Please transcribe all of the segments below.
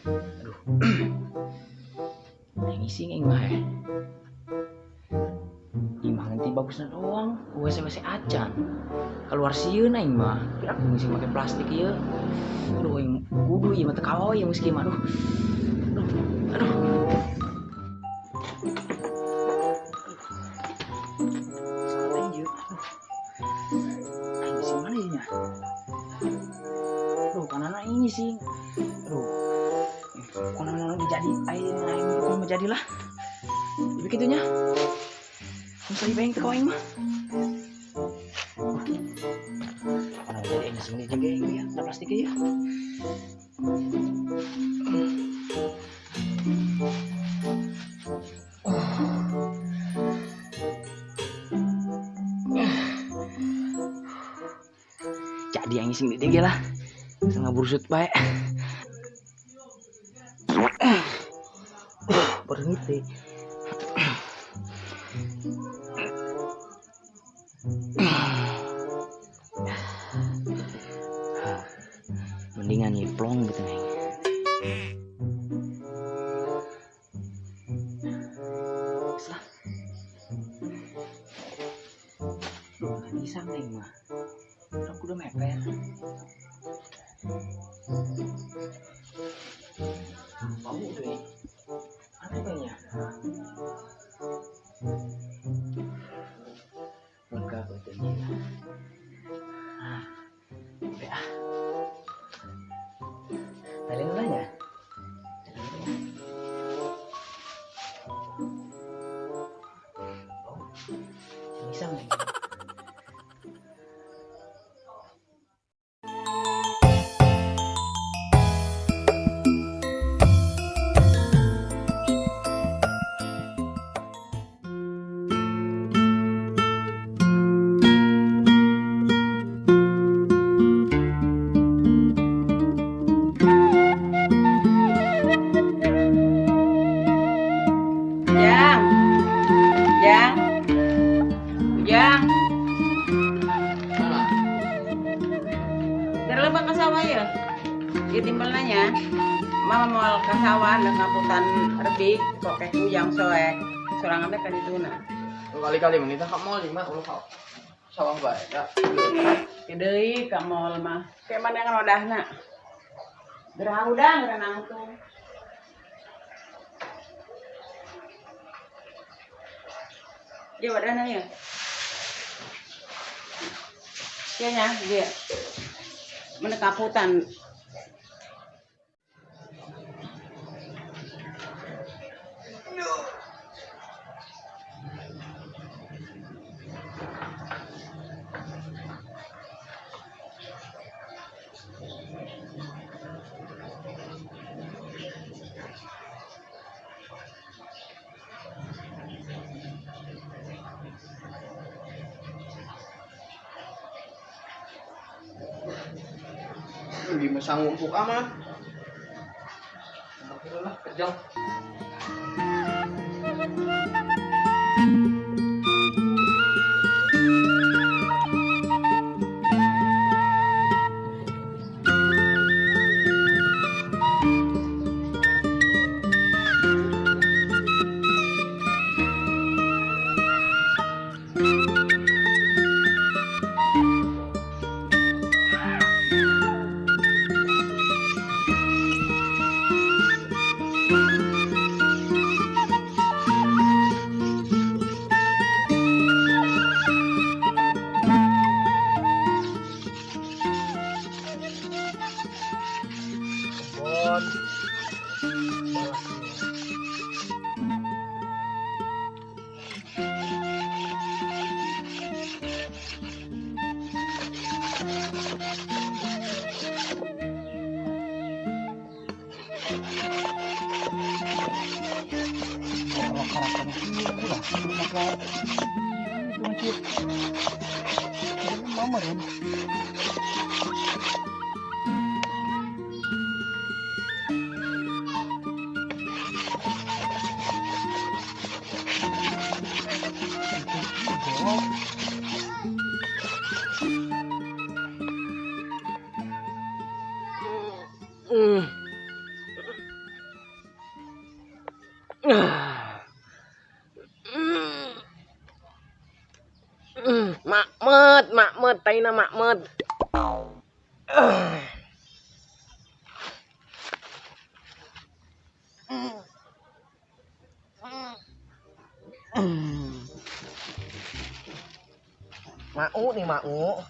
Aduh. Aing ngising aing mah. Imah nanti bagusna doang, WC-WC acan. Keluar sieun aing mah. Kira aku ngising make plastik ieu. Aduh aing kudu ieu mah teu kawa ieu geus kieu mah. Aduh. Aduh. Aduh. Salah aing ieu. Aduh. Aing ngising mana ieu nya? Aduh, kanana aing ngising. Aduh. Kanana jadi aing aing pokoknya mah jadilah. Jadi kitu nya. Masa ibeng teu aing mah. Karena jadi aing ngising di jeung ya, ada plastik ya. Jadi aing ngising di dieu lah. Setengah burusut bae. Berenit deh. Mendingan nyiplong gitu nih. Lah. Duh, nggak bisa nih mah. Aku udah mepet. Bau deh. Apa kayaknya? Lengkap betulnya. Ah, ah. Talian lah ya. Oh, bisa nih. Ujang. Terlebang ke sawah ya. Ieu timbel nanya. Mama moal ka sawah nek ngaputan rebik kokeh ujang soek. Sorangan teh ka dituna. Kali-kali menita ka mall mah ulah ka sawah bae da. Deui ka mall mah. Kayak mana kan odahna. Gerah udang gerah nangtung. Dia wadahna ya. Iya nya, dia menekaputan. Di sanggup buka mah. Lah kejang. Makmet, makmet, taina makmet. Mau nih mau.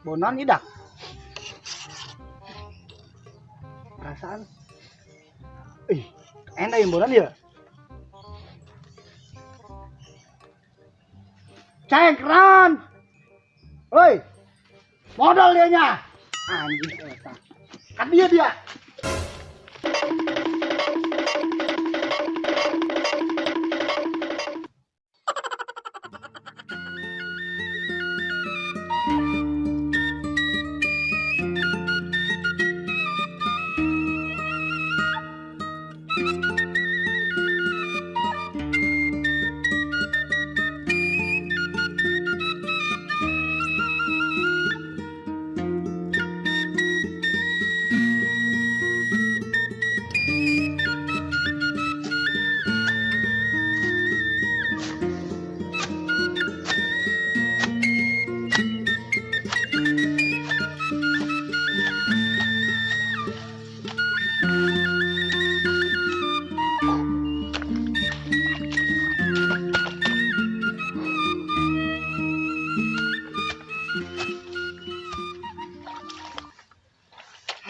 Bonan idak. Perasaan. Ih, enak yang bonan ya. Cek ran. Woi. Modal dia nya. Anjing eta. Kan dia dia.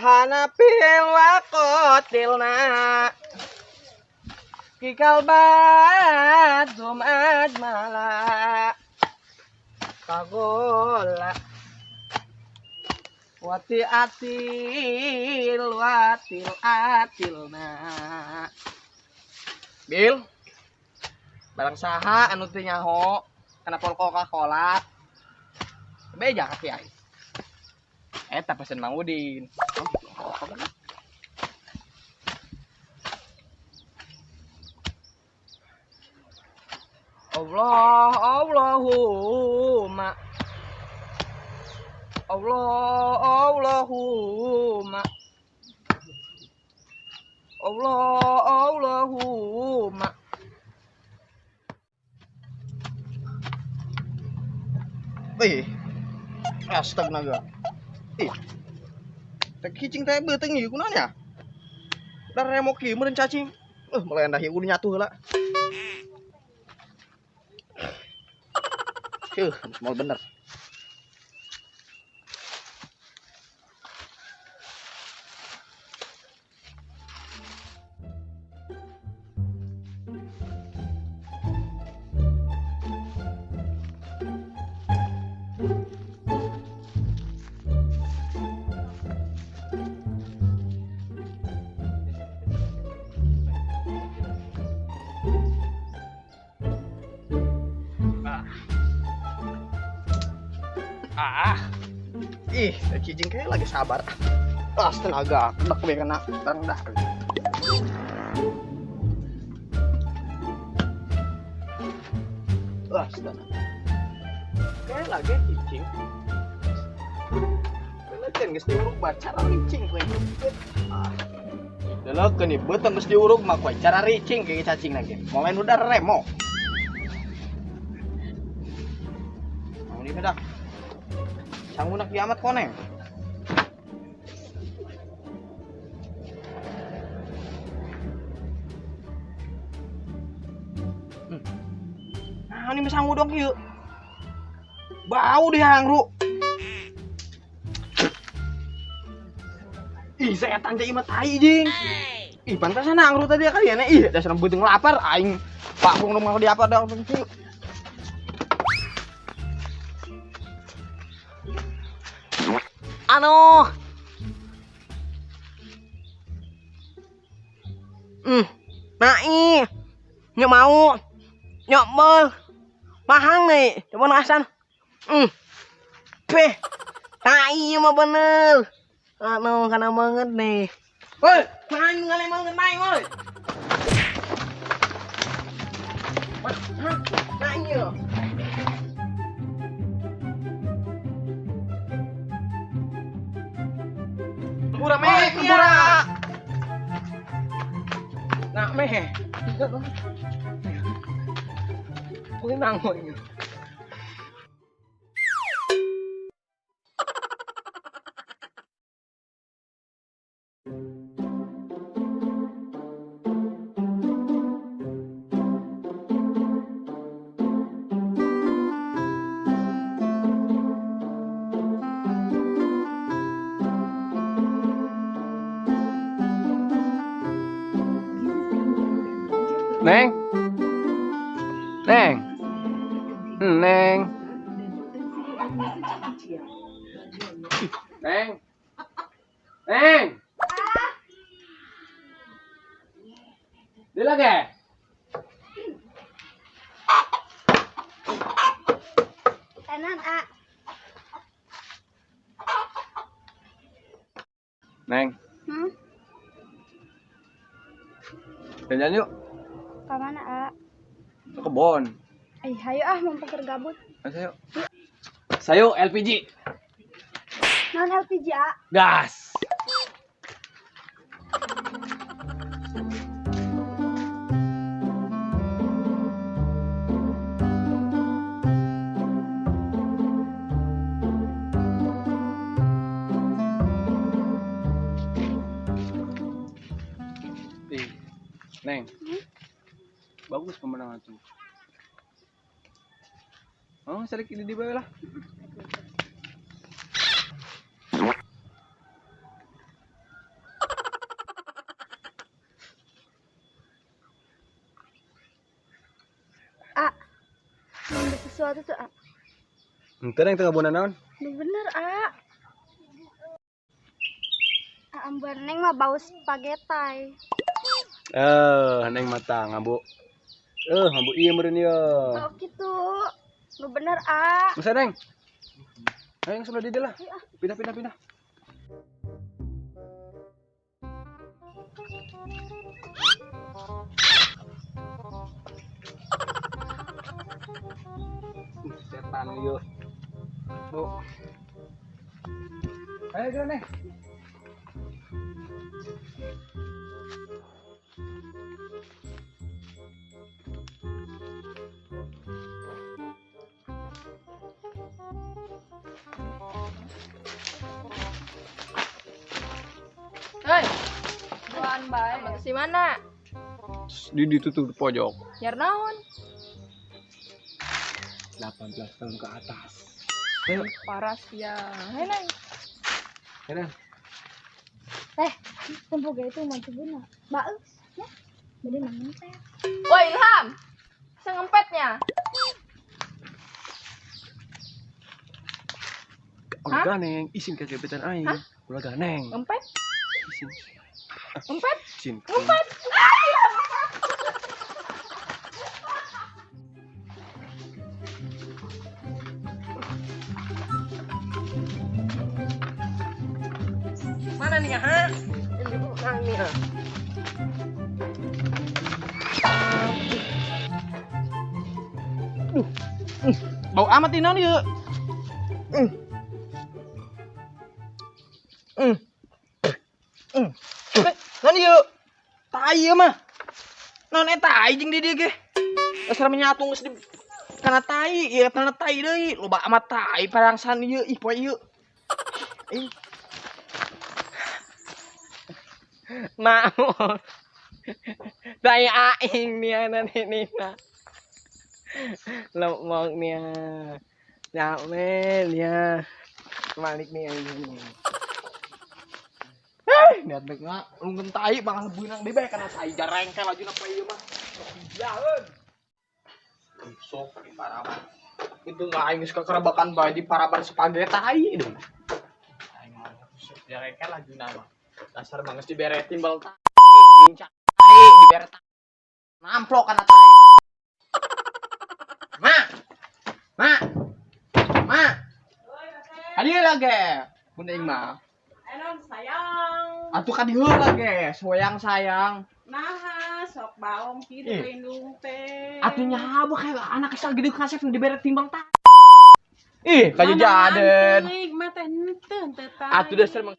Hanapil wakotilna kikal badum ajmala kagola wati atil watil atilna. Bil barang saha anu teu nyaho kana pol Coca-Cola beja ka kiai. Eta pesen Mang Udin. Allah Allahumma Allah Allahumma Allah Allahumma. Ih, astaga. Ih, teh cicing teh beuteung ieu kunaon nya? Da remok ieu meureun cacing. Melendah ieu kudu nyatu heula. Small bener. Ih, cicing kayak lagi sabar. Ah, tenaga, kedak be kena rendah. Ah, tenaga. Kayak lagi cicing. Lelekeun geus diuruk mah cara ricing kowe. Ah. Lelekeun ieu beuteung geus diuruk mah kowe cara ricing kayak cacing lagi. Mulai udah remo. Mau ni bedak. Sangunak kiamat koneng. Nah, ini sangu dong yuk. Bau di hangru. Ih, setan teh imah tai jing. Ih, pantasan angru tadi kali ya. Ih, dasar beuteung lapar aing. Pak Pung mau di apa dah. Ano. Nai. Nyok mau. Nyok bel. Mahang nih, coba nasan. Peh. Tai ieu mah bener. Anu kana banget nih. Woi, main ngale banget main woi. Main yo. Pura meh, pura. Nak meh. Ôi mang mọi người. Neng. Neng. Neng. Neng. Neng. Đi lagi. Tenan, A. Neng. Hmm? Jalan yuk. Ke mana, A? Ke kebon. Eh, hayo ah, mumpung keur gabut. Ayo. Sayo LPG. Non LPG, A? Gas. Ih, Neng. Bagus pemandangan tuh. Oh, cari di bawah lah. A, ada sesuatu tuh, A. Ente yang tengah buana naon? Bener, A. A, ambuan Neng mah bau spagetti. Neng mata ngabuk. Ngabuk iya meureun ieu. Oh, gitu. Lu bener, A. Masa, Neng? Ayo yang sebelah dia lah. Pindah, pindah, pindah. Setan yuk. Bu. Ayo jalan, Neng. Hei, buan bae. Si mana? Di ditutup di pojok. Nyar naon? 18 tahun ke atas. Ayo. Paras ya. Hei, Neng. Hei, Neng. Tempo ge itu mah cebuna. Baeus, ya. Bade mangan teh. Woi, Ilham. Bisa ngempetnya. Ulah ganeng, isin ke gebetan aing. Ulah ganeng. Ngempet? Isin. Ngempet? Isin. Ngempet. Mana nih, ha? Ini bukan nih, ha. Duh. Bau amat ini naon ieu? Naon ieu? Tai ieu mah. Naon eta tai jeung di dieu ge? Dasar menyatung geus di kana tai, ieu kana tai deui. Loba amat tai parangsan ieu, ih poe ieu. Ih. Mau. Tai aing nia nanti Nina. Lemong nia. Nyame nia. Balik nih ini. Niat baik nga, lungkeun tai bakal beunang deui bae kana tai jarengkel lajuna poe ieu mah. Sok. Sok di paraban. Itu nggak aing geus kekerabakan bae di paraban spaghetti tai dong. Aing mah sok jarengkel lajuna mah. Dasar bang geus dibere timbal tai, lincah tai, dibere tai. Namplok kana tai. Ma. Ma. Ma. Kadieu lah ge. Bunda aing mah. Elon sayang. Atuh kadieu lah ge, soyang sayang. Nah, sok baong kitu Ih. ka indung teh. Atuh nyaho kayak anak kesal gede kasep dibere timbang ta. Ih, kayak jaden. Teuing mah teh henteu henteu tai. Atuh dasar mah.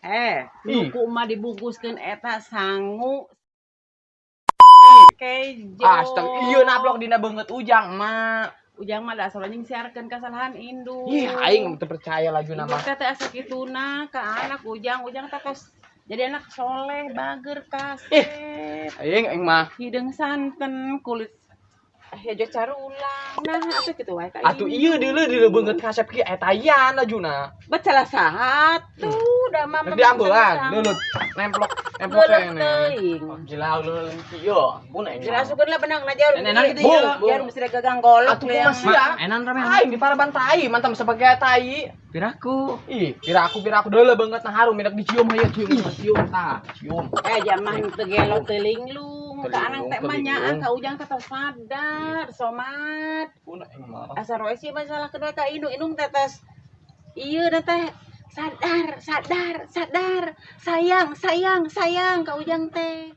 Eh, Ih. nu ku emak dibungkuskeun eta sangu kejo. Astaga, iya naplok dina beungeut Ujang mah. Ujang mah dasar anjing siarkeun kasalahan indung. Ih, aing teu percaya laju Indung nama. teh teh asa kituna ka anak Ujang, Ujang teh tos jadi anak soleh, bager kasep. Aing aing mah. Hideung santen, kulit hejo carulang. Nah, atuh kitu wae ka Atuh indung. iya deuleu deuleu beungeut kasep ki eta yan lajuna. Bet salah satu da mah. Rek diambelan, leuleut nemplok nemplok Leuleut kene. teuing. Gila leuleut kieu, ampun aing. Geura asupkeun lah benang na jarum. Enak gitu ya. Jarum mesti gagang golok. Atuh kumaha sia? Enan rame. Aing di paraban tai, mantap sebagai tai. Piraku. Ih, piraku deuleu beungeut na harum minak dicium hayu cium cium tah, cium. Eh jamah teu gelo teu linglung, ka anak teh mah Telinglung, nyaah ka Ujang teh tos sadar, somat. Ampun aing mah. Asa roe sih masalah kedua ka indung, indung teh tos ieu na teh sadar, sadar, sadar, sayang, sayang, sayang ka Ujang teh.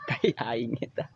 Tai aing eta.